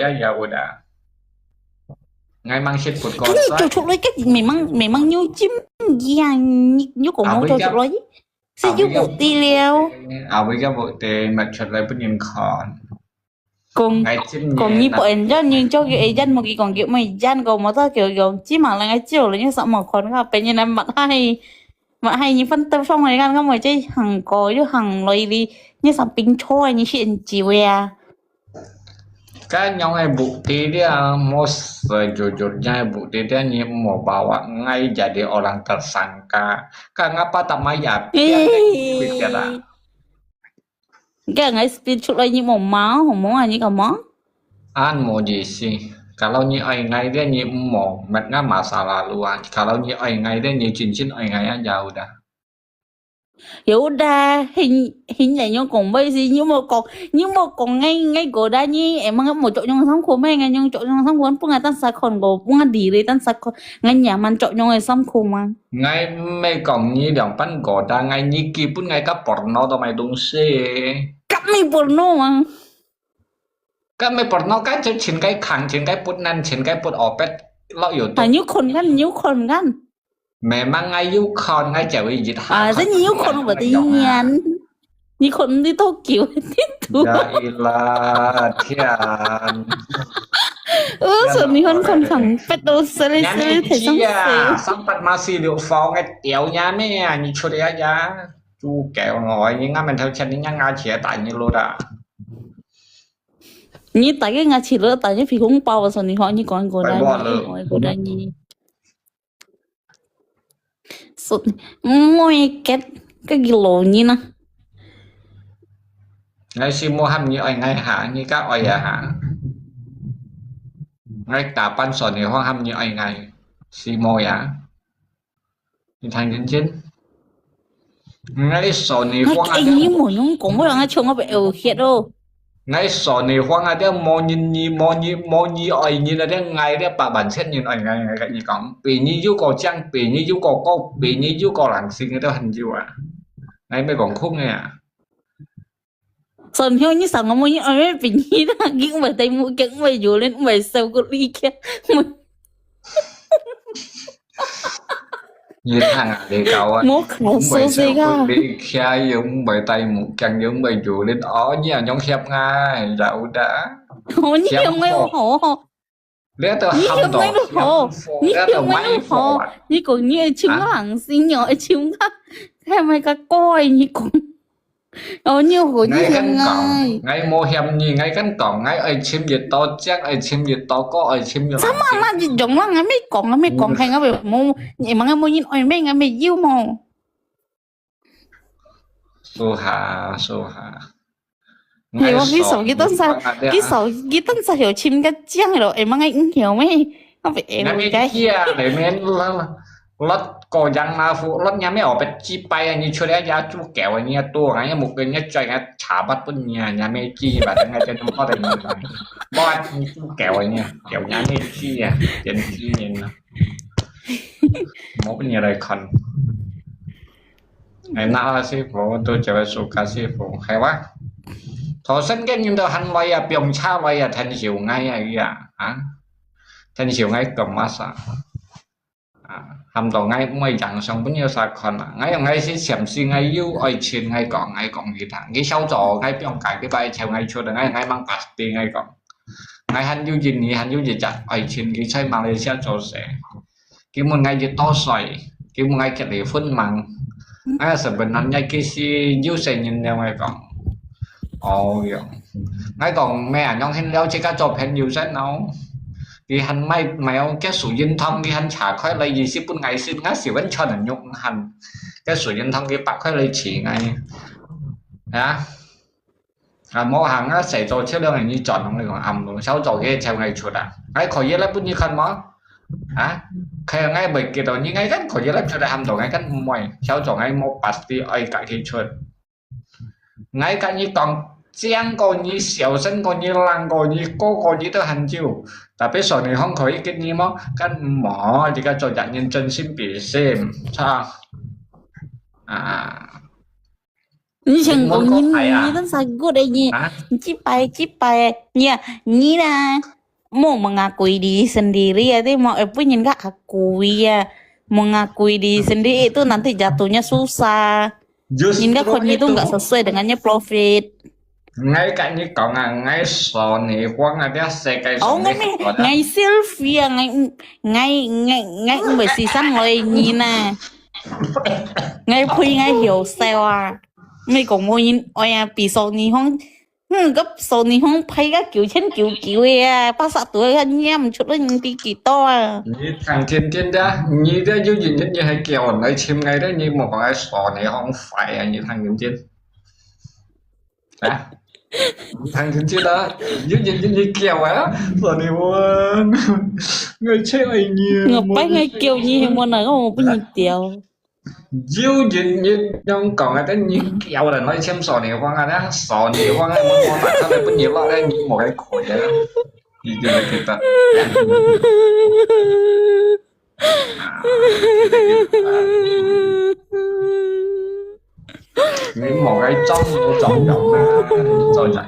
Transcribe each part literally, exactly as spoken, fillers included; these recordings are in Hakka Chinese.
也有个。𠊎吂識不過。該你做出來个memang memang有尖呀，你有講無做出來？係有目的了。啊，為个目的，乜出來分人看。講講你不愛人，你做佢愛人，無佢講佢毋愛人，講無得佢用，起碼人愛照了，你啥無看个，別人來抹害。 Mak hai你phân tâm xong rồi kan kamu aja hang ko yu hang loi li, ni samping choi ni si en jiwe a. Kan nyong ai bukti dia, mos jujur nyong ai bukti dia ni mo bawa ngai jadi orang tersangka. Kan ngapa tak maya? Kan ngai speech chuk lai ni mo mau, mo ani ka mo. An mo ji si. Kalau ni ai ngai dia ni mo, met nga masa lalu an. Kalau ni ai ngai dia ni cincin ai ngai an ya udah. Ya udah, hin hin ya nyong kong bai si, ni mo kong, ni mo kong ngai ngai goda ni, emang mo chok nyong sam ko mai ngai nyong chok nyong sam ko, pun ngai tan sa kon go, pun ngai diri tan sa kon. Ngai nyaman chok nyong ai sam khu mang. Ngai mei kong ni liang pan goda ngai ni ki pun ngai ka porno to mai dong si. Kap mei porno mang. Kap mei porno ka chin kai khang chin kai put nan chin kai put opet lo yu to. Hanyu kon kan, nyu kon kan. Memang ngai yu kon ngai jauh ijit ha. Ah, sen nyu kon ba ti nyan. 你可能你都救得到。Ya ilah, Tian. 我说你很看看，别都是嘞是嘞，太伤心。Sampat masih liu fong et tiau nya me, ni chut ya ya. Chu keo ngoi, ni ngam men thau chen ni nyang nga chia ta ni lo da. 你大概我去了，大家皮红包，我说你好，你讲过来，我过来你。 Sut, moi ket, ke gilo ni na. Ngai si mo ham ni oi ngai ha, ni ka oi ya ha. Ngai ta pan so ni hong ham ni oi ngai. Si mo ya. Ni thang jen jen. Ngai so ni hong ha. Ai, ni mo nyong kong, mo yang chung ap eu hiet lo. Ngai so ni huang a dia mo nyin ni mo nyi mo nyi oi nyin a dia ngai dia pa ban chen nyin oi ngai ngai ka ni kong. Pi nyi yu ko chang, pi nyi yu ko ko, pi nyi yu ko lang sing dia han yu a. Ngai me kong khung ngai a. Son hiu ni sang mo nyi oi pi nyi da, ging bai tai mu keng bai yu len bai sau ko li kia. 你看啊，你搞啊，莫看手势啊。你徛又毋會戴目鏡，又毋會做，你哦，你啊，用協𠊎，有得。哦，你用个好，你都喊到你用个好，你用个好，你講你愛請客行先哦，愛請客，係咪个乖？你講。 哦，你好，你嫌𠊎。𠊎無嫌你，𠊎跟講，𠊎愛尋一道正，愛尋一道哥，愛尋一道。Sama lah，你用啦，𠊎未講，𠊎未講，係𠊎未無，你問𠊎無人愛咩，𠊎未有無。So ha，so ha。係，我佢手機等下，佢手機等下有尋个正咯，會問𠊎毋曉咩？我會會个。Lot ko yang na fu, lot nyame opet ci pai ni chule ya chu keo ni tu ngai mu ke ni chai ngai cha bat pun ni nyame ci ba ngai chen mo de ni. Mo ni chu keo ni, keo nyame ci ya, jen ci ni na. Mo pun ni lai kan. Ngai na si fu tu che su ka si fu, hai wa. Tho sen ke ni do han lai ya, piong cha lai ya, than siu ngai ya ya, ha. Than siu ngai kem ma sa. 啊，喊到𠊎毋會影相分有啥看啊。𠊎用𠊎係暫時𠊎有愛情，𠊎講，𠊎講佢聽。佢小組，𠊎放假，佢擺請𠊎出來，𠊎，𠊎吂pasti，𠊎講。𠊎還有一年，還有一隻愛情，佢在馬來西亞做事。佢問𠊎幾多歲，佢問𠊎結離婚吂。𠊎sebenarnya佢係有細人了，𠊎講。 哦，樣。𠊎講，咩啊，仰形了自家做朋友先哦。佢還買，買哦，結束運動，佢還查開來，意思分𠊎食，𠊎食完全人肉還。結束運動，佢擘開來試𠊎。啊？啊，無行啊，細做出了你轉，你講暗咯，小做佢請𠊎出啊。𠊎可以來分你看無？啊？佢𠊎袂記得你，𠊎kan可以來出來喊到，𠊎kan毋會，小做𠊎無pasti愛甲佢出。 𠊎甲你講，靚過你、孝順過你、靚過你、高過你都還有。Tapi所以講可以跟你無？Kan無，你个做人真心比心，哈。啊。你想講你，你真係good的你，你幾百幾百，你啊，你啦，莫問阿貴的sendiri啊，對嗎？哎，不人家阿貴啊，問阿貴的sendiri itu nanti jatuhnya susah。人家看你都nggak sesuai dengan profit。 Ngai kat ni kong ah, ngai so ni huang ah, dia sekai so ni. Ngai selfie ah, ngai ngai ngai ngai mesti sang loi ni na. Ngai pui ngai hiu sel ah. Mai kong mo yin, oi ya, pi so ni huang. Hmm, gap so ni huang pai ga kiu chen kiu kiu ya, pa sa tu ga niam chut lo yin ti ki to ah. 你聽真真的，你這有人人你還叫來尋𠊎的，你莫講愛說你好壞啊，你聽真真。啊？你聽真真的，有人人你叫啊，說你我，我切愛你。我拜我叫你，我哪个我不你掉？有人人樣講啊，但你叫人來尋說你話啊，那說你話啊，我我打開來不你落來，你莫該可憐啊。 你就會覺得。你莫該裝模作樣啊，做人啊。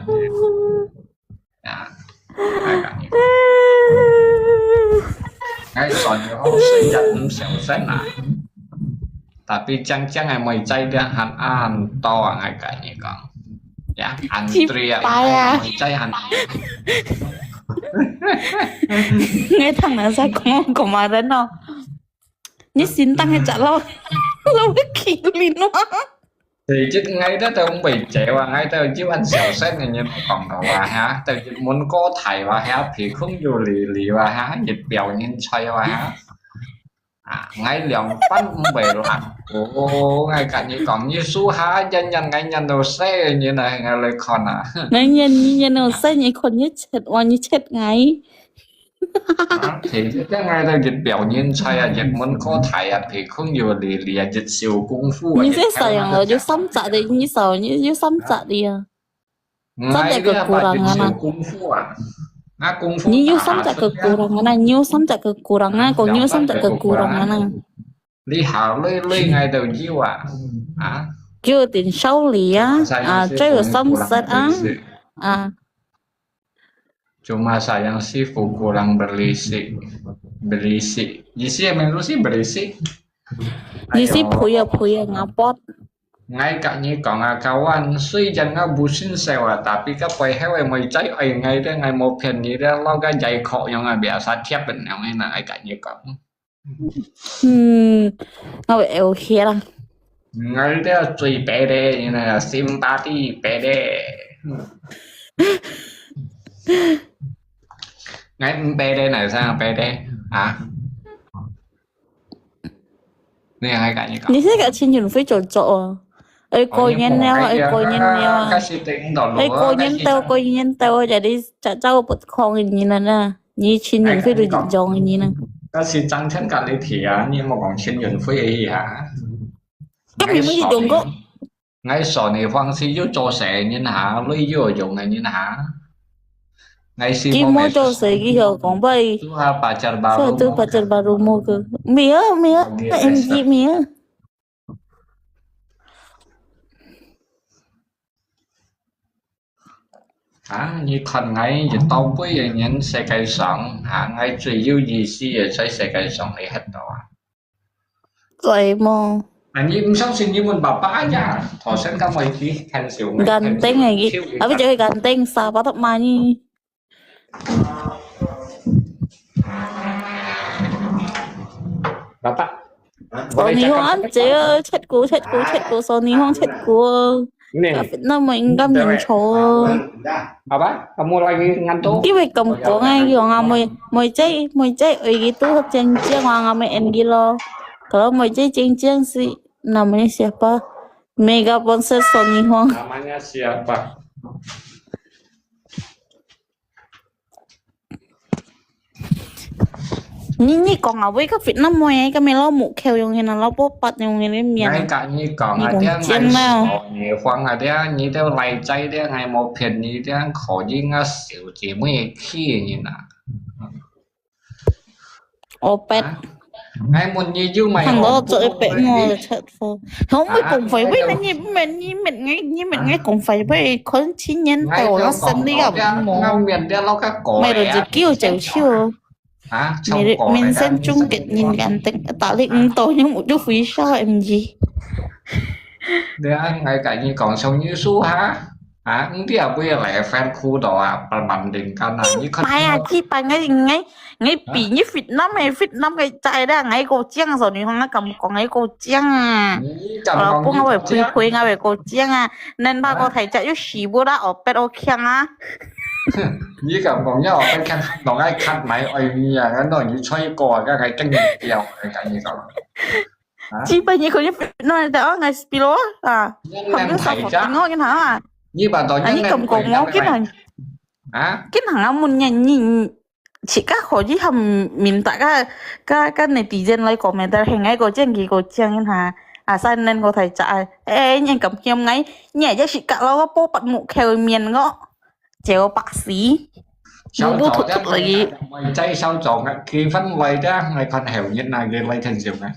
哎呀，你，哎，算了，好，睡覺，嗯，小聲啊。 Tapi 靚靚个妹仔咧還恁多啊，𠊎甲你講。呀，恁多啊，妹仔還。你聽人家講，講麼人哦？你心當係隻老，老麒麟啊！最近𠊎兜都毋會走啊，𠊎兜一般小聲个人講到啊，哈，都一門過台哇，哈，鼻空有離離哇，哈，一表人才哇，哈。 啊，𠊎兩班毋會爛。哦，𠊎甲你講，你數下，人人𠊎人都細，你來𠊎來看啊。人人你人都細，你看你切，哇，你切𠊎。啊，其實這𠊎都一表人才啊，一門過台啊，鼻空有離離啊，一手功夫啊。你這少樣了，有三隻的，你少，你有三隻的啊。 三隻个kurang啊嘛。功夫啊，啊功夫。你有三隻个kurang啊，你有三隻个kurang啊，講你有三隻个kurang啊。你下累累𠊎都有啊，啊。有點少理啊，啊，這有三隻啊，啊。 Cuma sayang sifu kurang berisik, berisik. Isi yang berisik, berisik. Isi 配啊配啊，ngapot。 𠊎甲你講啊，kawan，雖然𠊎毋信笑啊，tapi該背後个妹仔愛𠊎个，𠊎無騙你个，老个嘴殼樣啊，biasa貼个樣个，𠊎甲你講。嗯，𠊎會OK啦。 𠊎个最白个，你那个心巴地白个。𠊎毋白个，哪生白个啊？ 你還敢一講？你這個青春會做做哦，愛過年了啊，愛過年了啊，愛過年到，過年到，jadi cakap不空你了啦，你青春會都用你了。但是張天甲你提啊，你莫講青春會啊。今年沒用過。 𠊎說你方式又做生意哈，你又用个人哈。𠊎是佢無做生意，佢講拜，做下pacar baru，做pacar baru無个，沒有沒有，那M G沒有。 啊，你看𠊎一到背个人世界上，啊，𠊎最有意思个在世界上你看到啊。 嘴么？啊，你毋相信你問爸爸呀，頭先佢問佢很少。 Ganteng lagi. Tapi jadi ganteng, siapa tak mani? 爸爸。 Sony Huang姐，切股切股切股，Sony Huang切股。那麼應該免錯。 Apa? Kamu lagi ngantuk? 因為咁講啊，佢講啊，妹妹仔妹仔，佢都正正啊，我們Andy咯。Kalau妹仔正正是namanya siapa? Mega Bonsai Sony Huang. Namanya siapa? 你你講啊，會个Vietnam妹，个咩老木口用个，老伯伯用个面。 𠊎甲你講啊，你講真啊。 你講啊，你都來在的，𠊎無騙你的，可以啊，小姐妹去你啦。 Opet。，𠊎問你有無？看到做一百毛个出貨，好，毋會講廢話，你，你，你，你，你講廢話，看青年到了生理啊，無，買到只狗就笑。啊，你人生中个人間等，打理唔到，又冇就回笑，M G。對啊，𠊎跟你講，上你輸哈。 啊，你也不要來翻苦恼啊，慢慢練กัน啊，你看。擺啊，去擺，𠊎，𠊎，𠊎比你fit男个，fit男个在啦，𠊎个靚，所以講，𠊎敢講𠊎个靚啊。你敢講？啊，分𠊎會配配，𠊎个靚啊，恁大个大隻又死不啦，哦，bet OK啊。你敢講要bet看，當愛看買愛你啊，俺當你吹過啊，該該更掉，𠊎跟你講。啊？基本你可以fit男个，哦，𠊎speed咯，啊，你恁大隻，你把到啊，你敢講我今行？ 啊？今行啊，問你，你，你自家可以喊明白个，个，个netizen來comment，但係𠊎个靚，佢个靚哈，啊，三年个大隻啊，誒，你敢嫌𠊎，你也是搞到我波ပတ်目口面个，就白死，無不突突而已。在小組啊，結婚來的，𠊎看後日那個來看笑啊。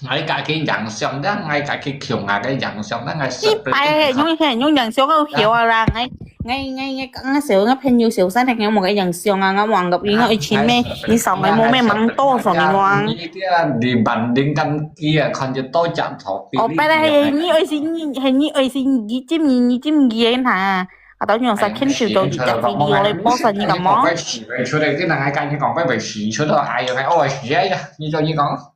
𠊎家己影相啦，𠊎家己窮啊个影相啦，𠊎你擺係用係用影相个曉啊啦，𠊎，𠊎，𠊎，𠊎講个時候，𠊎朋友小三个，𠊎無个影相啊，𠊎望个應該一千咩，你少𠊎無咩忙多少你望。你這你板頂跟機啊，看就多隻頭。哦，擺啦，係你愛是你，係你愛是你，你尖你，你尖你个哈，啊，到你用啥看手到一隻video來播上你个麼？出來，這人還跟你講，會不會洗出來？哎呀，哎，哦，洗哎呀，你做你講。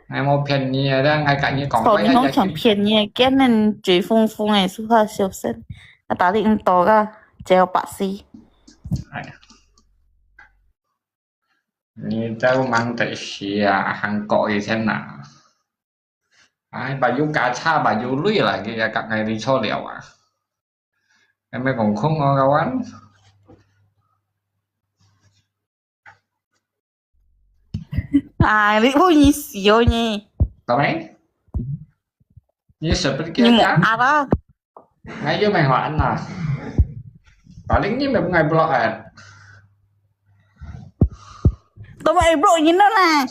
哎，無騙你啊，這樣還跟你講，所以你講全騙你，今日嘴風風誒，說話小聲，啊，打你唔到个，只有把戲。哎呀，你都忙得死啊，韓國以前啊，哎，把油加差，把油累了，佢也講哎，你錯了啊，還沒講空哦，kawan。 啊，你會你笑呢？懂沒？你捨不得給你莫啊啦。哎，又沒好安啦。Paling你沒愛block啊。都沒block你了啦。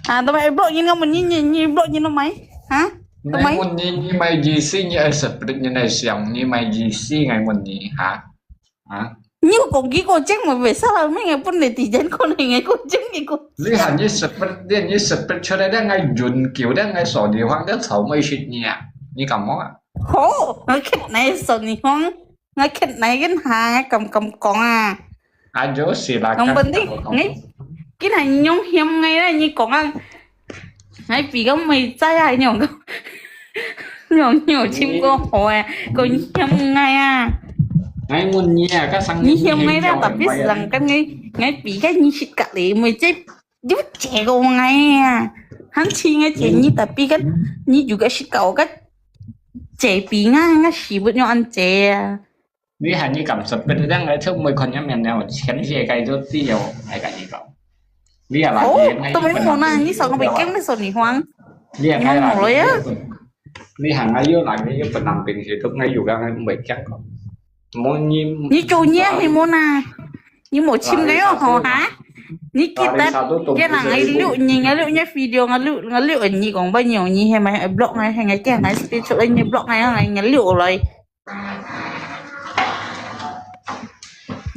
啊，都沒block你了，你，你，你block你了沒？啊？都沒。你問你，你沒意思，你愛捨不得你來想，你沒意思，𠊎問你，哈？ 啊？你有講佢个靚無？為啥啦？咩个本來之前可能个个靚，个个靚。你喊你識別，你，你識別出來，你愛永久，你愛手地方，你草莓食你啊？你敢無啊？好，𠊎看你手地方，𠊎看你跟下，敢，敢講啊？啊，就是啦，講本地，敢講。你，今下你用嫌𠊎啦，你講啊。 𠊎比較毋會知啊，你講，你講，你有尋過好誒，講你嫌𠊎啊。𠊎問你啊，該上你嫌𠊎啦，tapi sedangkan𠊎，𠊎比較你識隔離，毋會知，你借過𠊎啊。行情𠊎借你，tapi kan你juga識搞个借比𠊎，𠊎識不用恁借啊。 你喊你敢識別，人來出門看一面了，全世界都知哦，𠊎跟你講。你也來，哦，你也來，都沒有呢，你少個北京，你少女皇，你也來，你們沒了呀？你喊𠊎又來，你又不能平時都，𠊎又剛剛北京講。無你，你做嘢係無呢？你無尋个喲，吼哈？你記得，啊，你啥都懂，這人𠊎錄你，𠊎錄你video，𠊎錄，𠊎錄你講，不然你係咪block𠊎，係𠊎驚𠊎speed出來，你block𠊎，𠊎，𠊎錄來。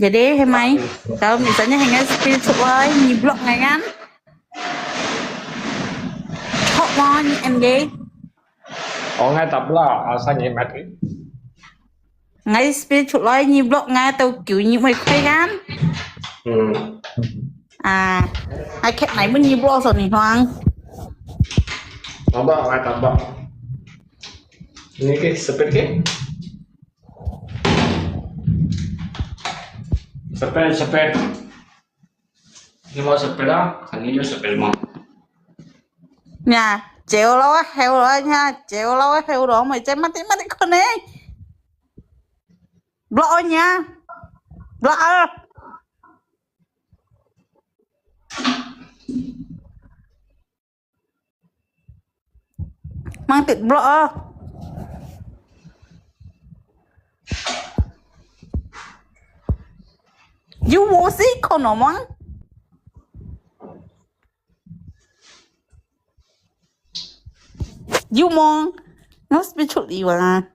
Jadi, hemai, kalau misalnya hemai speed suai, ni block ngai kan? Hok mo ni M J? Oh, ngai tak block, asal ni mati. Ngai speed suai, ni block ngai tau kiu ni mai kai kan? Hmm. À, ai khét này mới như bro rồi này hoang. Tabak, ai tabak. Ini ke, sepet ke? Sepet, sepet. Ini mau sepet ah, kan ini sepet mau. Nha, chéo lo, héo lo nha, chéo lo, héo lo, mày chéo mati mati con này. Bro nha. Bro. Mang tuyệt bro. You will see con nó mong. 有無？我係毋係出力啊？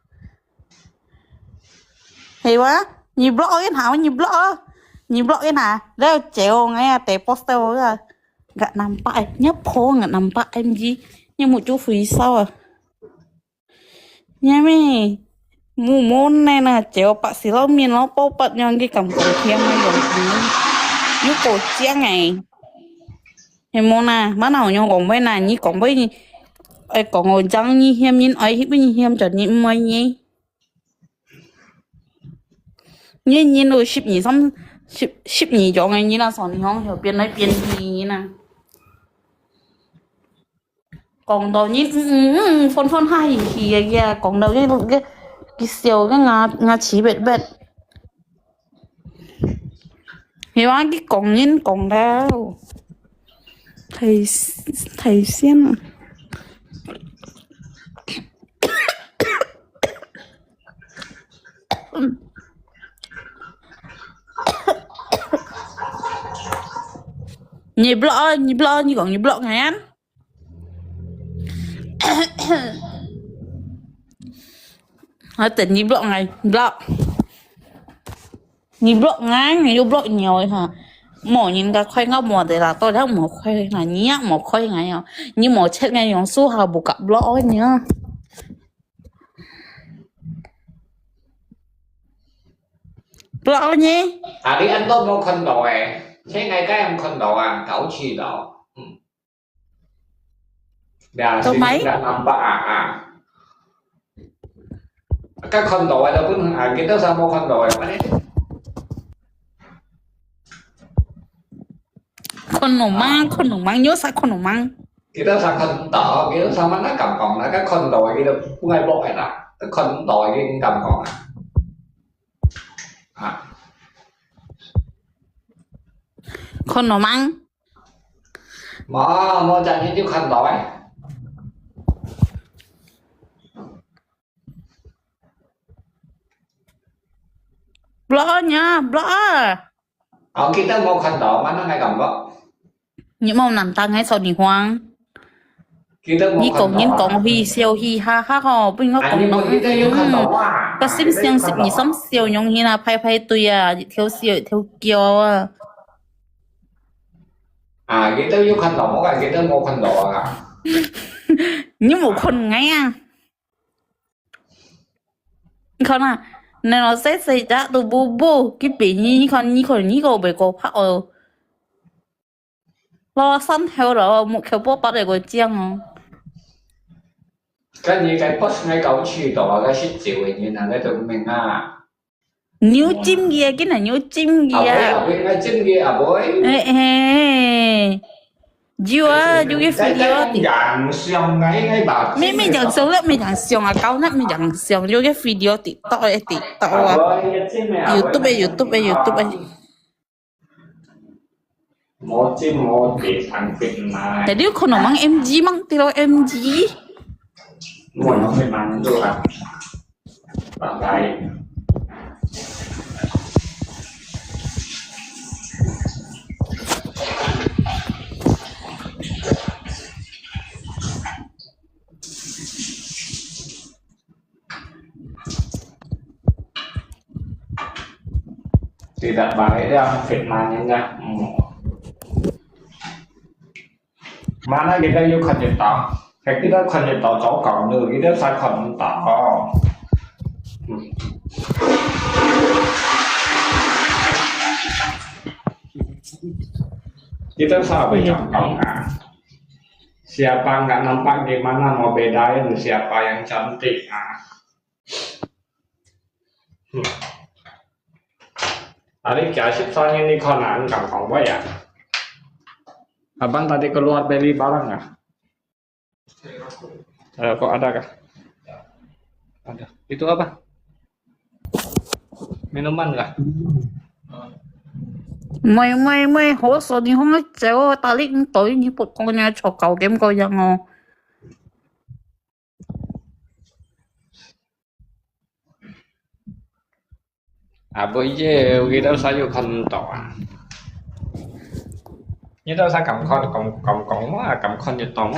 係哇？你 block 一下，你 block，你 block 一下，然後借我个啊，得 post 到个，个 nampak，你要 po 个 nampak M G，你目珠飛燒啊！你咩？無無呢啦，借我白死老面咯，包八樣个感覺添啊，用有夠靚诶！係無啦？Mana有用講話啦？你講話，愛講我講你嫌人愛，嫌人嫌著你毋愛呢？ 你人有十二三、十、十二種个人啊，上你講就變來變去呢。講到你，嗯嗯嗯，歡歡喜喜个呀，講到个个个笑个牙牙齒別別。你話佢講人講到，太太險。 你 block 啊，你 block 啊，你講你 block 𠊎啊？我等你 block 𠊎，block。你 block 𠊎，你又 block 你哦哈。無人家開我無得啦，到底無開啦，你也無開𠊎哦，你無切𠊎用手下無甲 block 你啊。 Block 你。啊，你恁多無看到誒，現在該樣看到啊，搞起到。嗯。Ya，做咩？Nampak啊啊。該看到誒，都本啊，幾多少無看到誒，反正。 看到嗎？看到嗎？有啥看到嗎？Kita sa kan tao, kita sa mana kampong na, kan kondo kita pungai bok na, kan kondo kita kampong na. Ah. 看到嗎？Mo, mo jadi tu kondo eh. Block nya, block. Ako kita mo kondo, mana ngai kampong? 你莫难当，还说你慌。你讲人讲去笑嘻哈哈吼，不应该讲人，嗯，个心想是你想笑容易啦，排排队啊，一条笑一条叫啊。啊，佢都有看到我啊，佢都冇看到啊。你冇看我啊？ 你看啊，你老細細隻都無無，佢比你，你看，你看，你个袂過拍哦。老三頭了，目標波八个个靚哦。跟你个 boss 个搞起到啊，个食酒个人啊，个都明啊。你有進去啊，今日你有進去啊。啊，會啊，會，愛進去啊，會。哎哎。 有啊，有个 video 的。影相啊，应该吧。咩咩影相啦，咩影相啊，搞那咩影相，有个 video TikTok 个 TikTok 啊。YouTube 个，YouTube 个，YouTube 个。冇进冇地上边来。Jadi 可能mang M G mang tiro M G。冇有去mang tu啊。 Bye bye. Tidak baik dia fitnahnya. Hmm. Mana kita yuk 看得到？Kayak kita 看得到糟糕呢，kita sa 看不到。Kita sa 会糟糕啊。Siapa nggak nampak gimana mau bedain siapa yang cantik ah? Hmm. Tadi kasih soalnya ini konan gampang banget ya. Abang tadi keluar beli barang ya? Eh, kok ada kah? Ada. Itu apa? Minuman kah? 妹妹妹，好爽，你好个走哦，大力你对你不讲你坐高点个样哦。 啊，不，这个kita sa 又看到啊。Kita sa 敢看，敢敢讲嘛，敢看得到嘛。